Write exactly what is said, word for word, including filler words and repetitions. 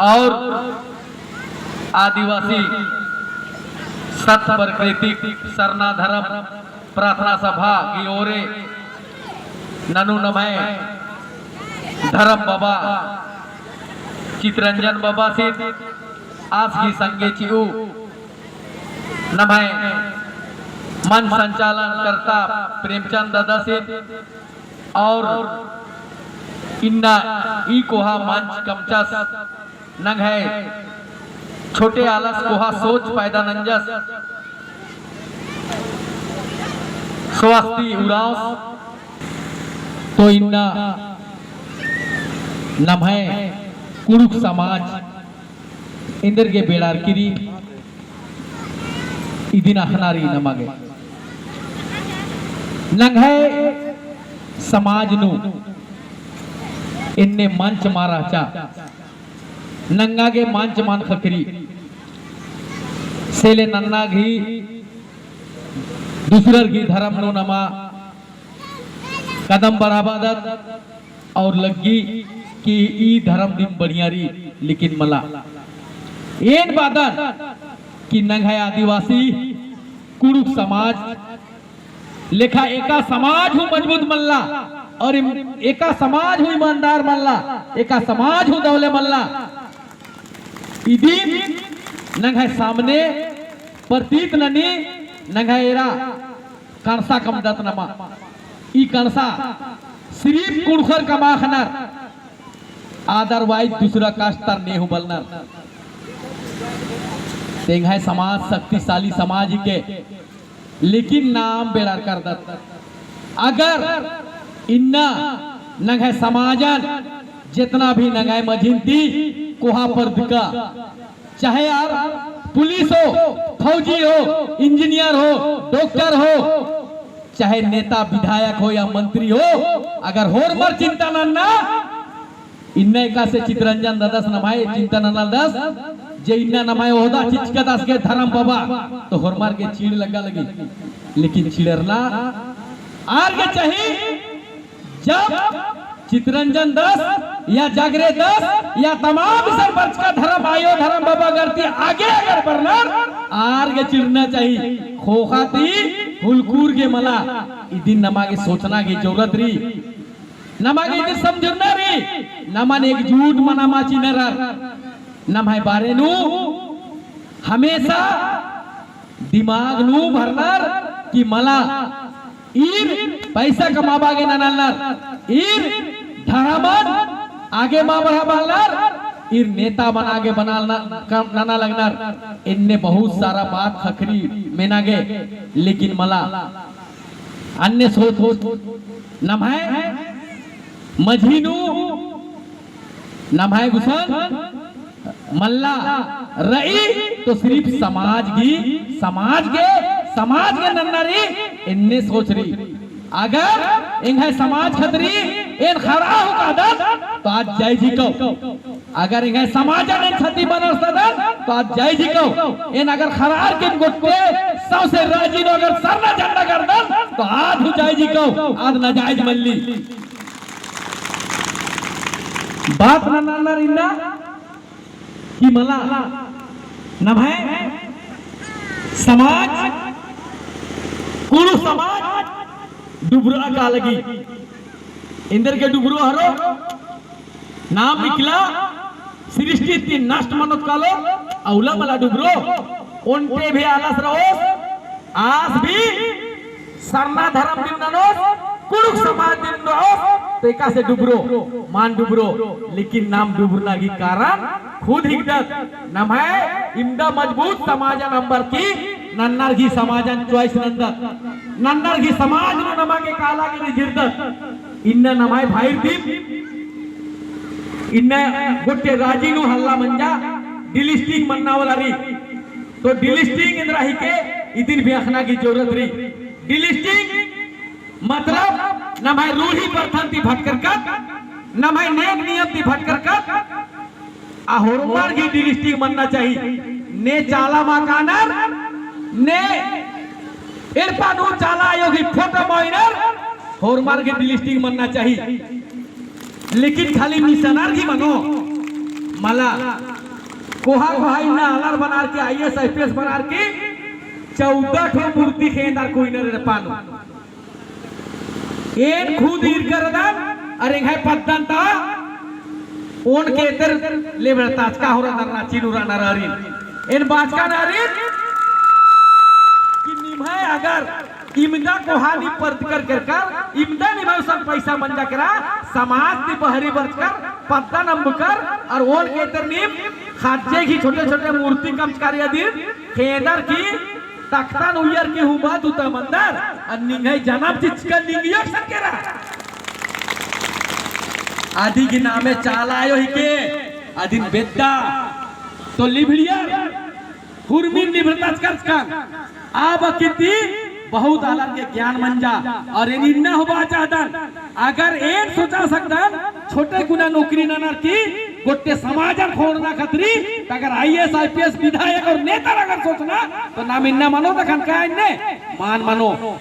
और आदिवासी सत प्राकृतिक सरना धर्म प्रार्थना सभा गही ओरे ननू नम्है धर्म बाबा चितरंजन बाबासिन आस गही संगे चिऊ नम्है मंच संचालन कर्ता प्रेमचंद दादासिन और इन्ना ई कोहा मंच कमचस नंग्है छोटे आलस कोहा सोच पैदा नंजस। स्वस्ति उराँवस। तो इन्ना नम्है कुँड़ुख़ समाज एन्देरगे बेड़ारकी रई इदिन अख़ना रई नमा गे। नंग्है समाज नू एन्ने मंच मा रहचा, नंगा गे मंच मल ख़क्खरी, से ले नन्ना गही दूसरर गही धर्म नू नमा कदम बढ़ाबअदत और लग्गी कि ई धर्म दिम बढ़िया रई, लेकिन मला। एन बअदन कि नंग्है आदिवासी कुँड़ुख़ समाज लेखा एका समाज हूँ मजबूत मल्ला और इम-, एका समाज हूँ ईमानदार मल्ला, एका समाज हूँ दवले मल्ला। इदिन नंग्है सामने प्रतीत ननी, नंग्है एरा कणसा कमदत नमा। ई कणसा सिर्फ कुँड़ुख़र कमआ ख़नर, otherwise दूसरा caste तर ने हूँ बलनर। तेंग्है समाज शक्तिशाली समाज हिके, लेकिन नाम बेड़ारकरदत। अगर इन्ना नंग्है समाजन जेतना भी नंग्है मझिन ती कोहा परदका, चाहे आर पुलिस हो, फौजी हो, इंजीनियर हो, डॉक्टर हो, चाहे नेता विधायक हो या मंत्री हो, अगर होरमर चिंता नन्ना, इन्ना एकासे चितरंजन दादस नम्है चिंता ननालदस, जे इन्ना नम्है ओहदा चिचकादस गे धरम बाबा, तो होरमर गे चीड़ लग्गा लगी। लेकिन चिड़रना आर गे चाही, जब चितरंजन दस या जागरे दस या तमाम इसन बरचका धरम आयो, धरम बाबा गरती आगे अगर बरनर, आर गे चिड़ना चाही। ख़ोख़ा ती हुलकूर गे मला, इदिन नमा गे सोचना गे जरूरत रई। नमा गे इदिन समझरना रई, नमन एकजुट मना मा चिनरर। नम्है बारे नू हमेशा दिमाग नू भरनर कि मला ईर पैसा कमाबआ गे ननालनर, ईर धरमन आगे मा बढ़ाबआ लगनर, ईर नेता मन आगे बना न-, क-, नना लगनर। एन्ने बहुत सारा बात ख़क्खरी मेना गे, लेकिन मला अन्ने सोच, सोच नम्है मझी नू नम्है गुसन मल्ला रई तो सिर्फ समाज गे, समाज गे, समाज गे नन्ना रई, एन्ने सोच रई। अगर एंग्है समाज खतरी एन खड़ा हूँ कादन तो आद जायज हिकौ। अगर एंग्है समाजन एन छती बनारसदन तो आद जायज हिकौ। एन अगर खड़ार के गोट्टे सौंसे राजी नू अगर सरना झंडा गड़दन तो आद हूँ जायज हिकौ, आद नाजायज मल्ली। बात नन्ना रई ना कि मला नम्है समाज, कुँड़ुख़ समाज डुबरआ का लगी। एन्देरगे डुबरो हरो, नाम निकला, सृष्टि ती नष्ट मनोत कालो, अउला मला डुबरो, ओन्टे भी आलस रओस, आस भी सरना धरम दिम ननोस, कुँड़ुख़ समाज दिम ननोस, तो एकासे डुबरो, मल डुबरो, लेकिन नाम डुबरना गही कारण खुद हिकदत। नम्है इवंदा मजबूत समाजन अम्बरकी नन्नर गही समाजन choice नन्दत। नन्नर गही समाज नू नमा गे काला गे रिझिरदत। इन्ना नम्है भाईर दिम, इन्ना गोट्टे राजी नू हल्ला मंजा, delisting मन्ना वाला रई। तो delisting एन्दरा हिके, इदिन भी अख़ना गही जरूरत रई। Delisting मतलब नम्है रूढ़ी प्रथन ती भटकरकत, नम्है नेग नियम ती भटकरकत, आ होरमर गही delisting मन्ना चाही। ने चाला मा कानर, ने एड़पा नू चाला आयो गही photo मा ओइनर, होरमर गही delisting मन्ना चाही। लेकिन खाली मिसनर गही मनो, मला कोहा कोहा इन्ना आलर बनार की, आईएएस आईपीएस बनार की चौदह ठो मूर्ति खेंदर कोई न रे पानो। एन खुद ईरकर रअदन, अरे एंग्है पद्दन ता ओन केतर लेबड़ताचका होरनर ना चिनुरा नरारिन। एन बाचका नारिन कि निम्है अगर इमदा कोहा नीम परदकर केरकर, इमदा निम्है उसन पैसा मंजा केरा, समाज ती बहरी बरचकर, पद्दन अम्बकर, और ओन केतर नीम खाजे की छोटे छोटे मूर्ति कमचकर अदिन खेंदर की तख्तन उइयर की हूँ बात उता मंदर, अर निंग्है जनम चिचका निंग्यो सकेरा। अदी की नामे चाला आयो हिके, अदिन बेद्दा, तो लिभड़ियर, हुरमिन लिभड़ताचकर चिचकन, आ बखिती बहुत आलर के ज्ञान मंजा, और एन इन्ना होबा चाहदन, अगर एन सोचा सकदन, छोटे कुना नौकरी ननर की, गोट्टे समाजन खोंड़ना खतरी, त अगर आईएएस, आईपीएस, विधायक और नेता अगर सोचना, तो नाम इन्ना मनो तखन का इन्ने, मान मनो।